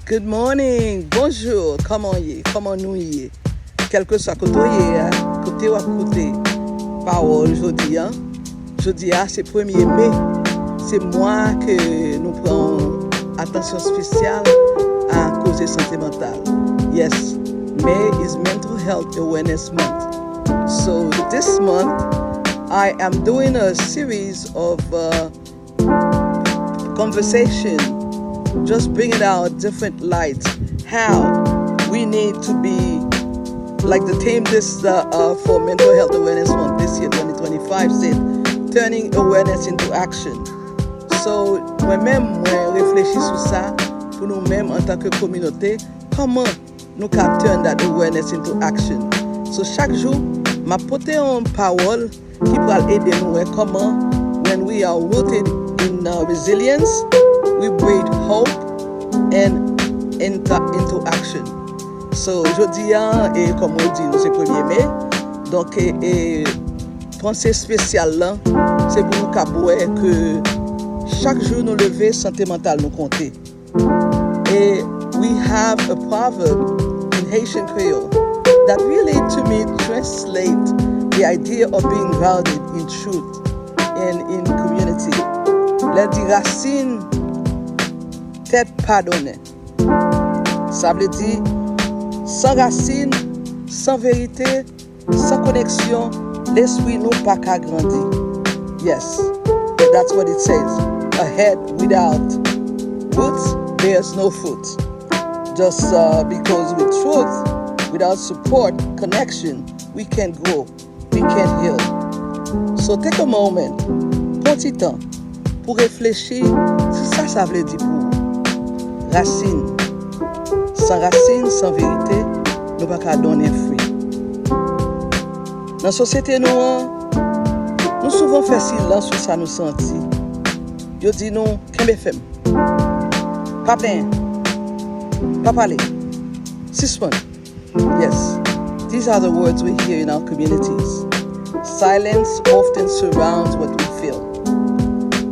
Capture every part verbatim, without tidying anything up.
Good morning, bonjou, kòman w ye? Kòman nou ye? Kèlkeswa kote w ye a, kote w ap koute pawòl jodi a, jodi a se premye me, se mwa ke nou pran atansyon espesyal a koze sante mantal. Yes, May is Mental Health Awareness Month. So this month, I am doing a series of uh, conversation, just bringing out different lights, how we need to be, like the theme this uh, uh, for Mental Health Awareness Month this year, twenty twenty-five, said, turning awareness into action. So, mwen menm, mwen reflechi sou sa pou nou menm antanke kominote, kòman nou ka turn that awareness into action. So, chak jou, m ap pote yon pawòl ki pral ede nou wè kòman, when we are rooted in uh, resilience, we breed hope and into, into action. So, jodi a, e kòm mwen di nou, se premye me. Donk, e, e panse espesyal lan, se pou nou kab wè ke chak jou nou leve, sante mantal nou konte. E we have a proverb in Haitian Creole that really, to me, translate the idea of being grounded in truth and in community. Lè di rasin tèt pa donnen. Sa vle di, san rasin, san verite, san koneksyon, lespri nou pa ka grandi. Yes, that's what it says. A head without roots bears no fruit. Just uh, because with truth, without support, connection, we can grow, we can heal. So take a moment, pran ti tan pou reflechi sou sa sa vle di pou ou. Rasin. San rasin, san verite, nou pa ka donnen fwi. Nan sosyete nou an, nou souvan fè silans sou sa nou santi. Yo di nou, kenbe fèm. Pa plenyen. Pa pale. Sispann. Yes, these are the words we hear in our communities. Silence often surrounds what we feel.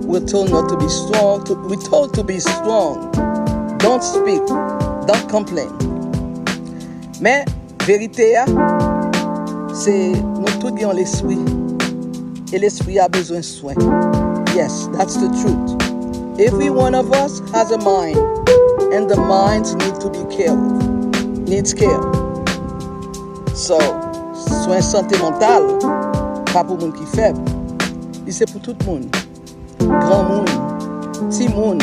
We're told not to be strong. To, we're told to be strong. Don't speak. Don't complain. Men verite a, se nou tout gen yon lespri. E lespri a bezwen swen. Yes, that's the truth. Every one of us has a mind, and the minds need to be cared. Needs care. So, swen sante mantal pa pou moun ki fèb. Li se pou tout moun. Granmoun, timoun,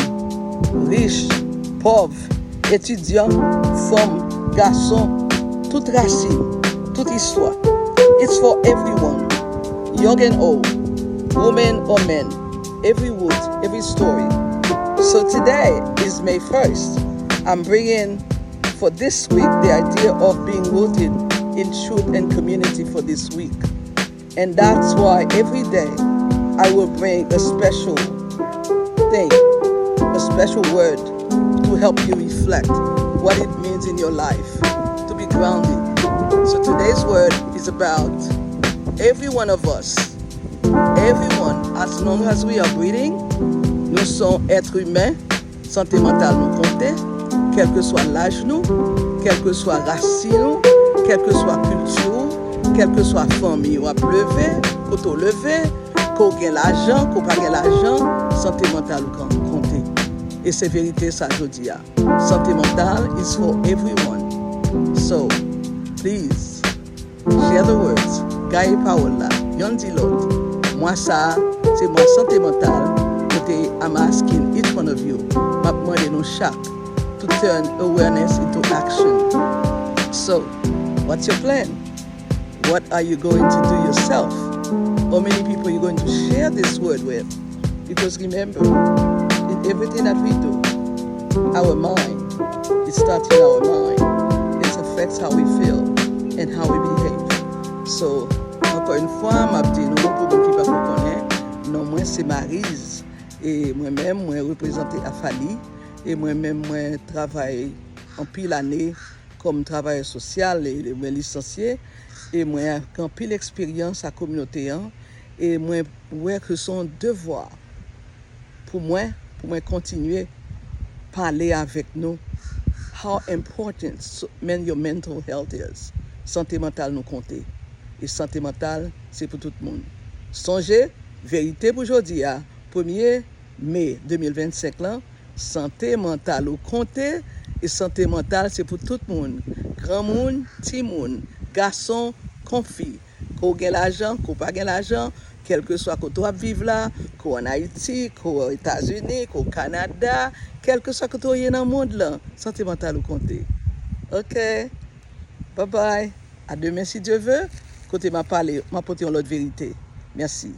rich, pòv, etidyan, fanm, gason, tout rasin, tout istwa. It's for everyone, young and old, women or men, every wood, every story. So today is May first. I'm bringing for this week the idea of being rooted in truth and community for this week. And that's why every day I will bring a special thing, a special word to help you reflect what it means in your life to be grounded. So today's word is about every one of us, everyone, as long as we are breathing, nous sommes êtres humains, sante mantal nou konte, kèlkeswa laj nou, kèlkeswa rasin ou, kèlkeswa kilti ou, kèlkeswa fanmi w ap leve, kote w leve, ke w gen lajan, ke w pa gen lajan, sante mantal ou kan konte. E se verite sa jodi a. Sante mantal is for everyone. So, please, share the words. Gaye pawòl la. Yonn di lòt. Mwa sa a, se mwa sante mantal. Kote I'm asking each one of you. M ap mande nou chak to turn awareness into action. So, what's your plan? What are you going to do yourself? How many people are you going to share this word with? Because remember, in everything that we do, our mind, it starts in our mind. It affects how we feel and how we behave. So, ankò yon fwa, m ap di nou, pou moun ki pa ko konnen, non mwen se Maryse. E mwen menm, mwen reprezante Afali. E mwen menm, mwen travay anpil ane kòm travayè sosyal, e mwen lisansye. E mwen gen anpil eksperyans ak kominote an. E mwen wè ke se yon devwa pou mwen, pou mwen kontinye pale avèk nou how important s- men your mental health is. Sante mantal nou konte. E sante mantal, se pou tout moun. Sonje, verite pou jodi a, premye me de mil vennsenk lan, sante mantal ou konte, e sante mantal se pou tout moun. Granmoun, timoun, gason, kon fi. Ke w gen lajan, ke w pa gen lajan, kèlkeswa kote w ap viv la, ke w ann Ayiti, ke w Etazini, ke w Kanada, kèlkeswa kote w ye nan mond lan, sante mantal ou konte. Ok? Bye bye. A demen si Dye ve, kote m ap pale, m ap pote yon lòt verite. Mèsi.